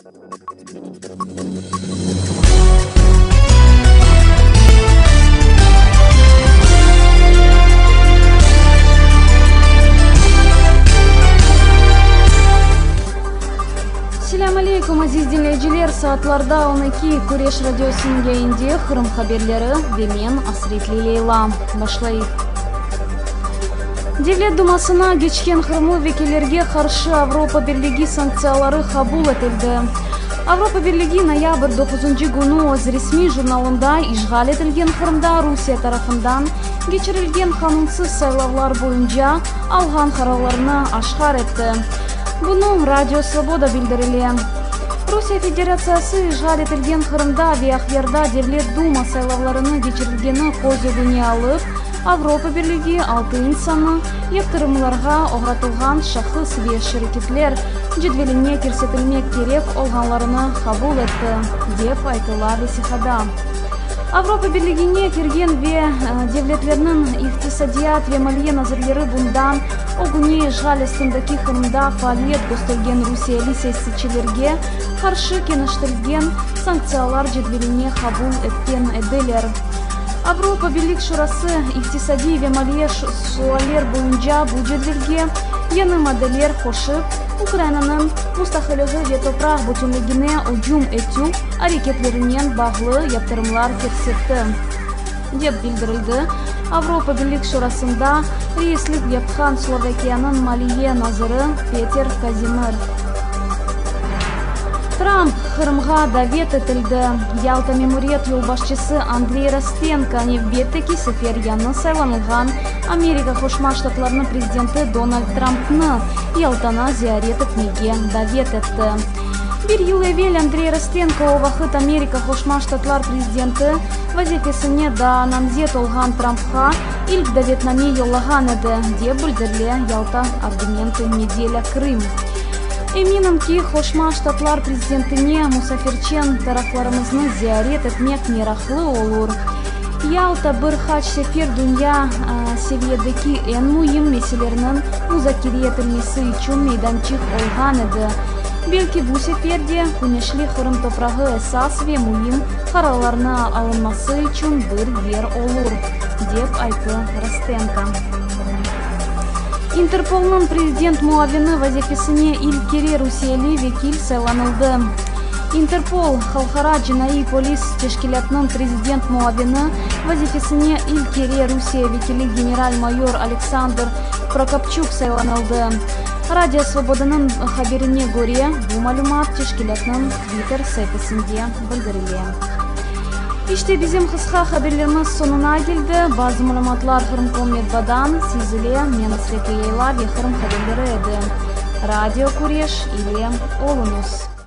Selâm aleykum, aziz diñleyiciler! Saatlarda 12, Küreş radiosınıñ yayında Qırım haberleri ve men, Asretli Leyla. Başlayıq. Devlet dumasına keçken qırımlı vekillerge qarşı Avropa Birligi sanktsiyaları qabul etildi. Avropa Birligi noyabr doquzıncı künü öz resmiy jurnalında işğal etilgen Qırımda Rusiye tarafından keçirilgen qanunsız saylavlar boyunca alğan qararlarını aşkar etti. Bunı Radio Svoboda bildirile. Rusiye Federatsiyası işğal etilgen Qırımda ve Aqyarda Devlet Duma saylavlarını keçirilgeni köz ögüne alıp, Avropa Birligi altı insannı yaptırımlarğa oğratılğan şahıs ve şirketler cedveline kirsetilmek kerek olğanlarını qabul etti, dep aytıla vesiqada. Avropa Birligine kirgen ve devletlerniñ iqtisadiyat ve maliye nazirleri bundan ögüne işğal astındaki Qırımda faaliyet köstergen rusiyeli siyasetçilerge qarşı keniştilgen sanktsiyalar cedveline qabul etken ediler. Avropa Birlik Şurası iqtisadiy ve maliye sualler boyunca bu cedvelge yañı maddeler qoşıp, Ukrainanıñ mustaqilligi ve topraq bütünligine ücüm etüv areketlerinen bağlı yaptırımlar kirsetti, dep bildirildi Avropa Birlik Şurasında reislik yapqan Slovakiyanıñ maliye naziri Peter Kazimir. Tramp Qırımğa davet etildi. Yalta memuriyet yolbaşçısı Andrey Rostenko nevbetteki sefer yañı saylanılğan Amerika Qoşma Ştatlarınıñ prezidenti Donald Trampnı Yaltanı ziyaret etmege davet etti. Bir yıl evel Andrey Rostenko o vaqıt Amerika Qoşma Ştatlar prezidenti vazifesine daa namzet olğan Trampqa ilk davetname yollağan edi, dep bildirile Yalta Argumentı Nedelâ Krım. Eminim ki, Qoşma Ştatlar prezidentine musafirçen taraflarımıznı ziyaret etmek meraqlı olur. Yalta bir qaç sefer dünya seviyedeki eñ müim meselerniñ muzakere etilmesi içün meydançıq olğan edi. Belki bu sefer de küneşli Qırım toprağı esas ve müim qararlarnı alınması içün bir yer olur, dep ayttı Rostenko. İnterpolnıñ prezident muavini vazifesine ilk kere rusiyeli vekil saylanıldı. İnterpol, halqara cinaiy polis teşkilâtınıñ prezident muavini vazifesine ilk kere Rusiye vekili general-mayor Aleksandr Prokopçuk saylanıldı. Radio Svobodanıñ haberine köre, bu malümat teşkilâtnıñ Twitter saifesinde bildirile. İşte, bizim qısqa haberlerimiz soñuna keldi. Bazı malümatlar Qırımkom metbadan, siz ile men Asret Leyla ve Qırım haberleri edi. Radio Küreş ile oluñız!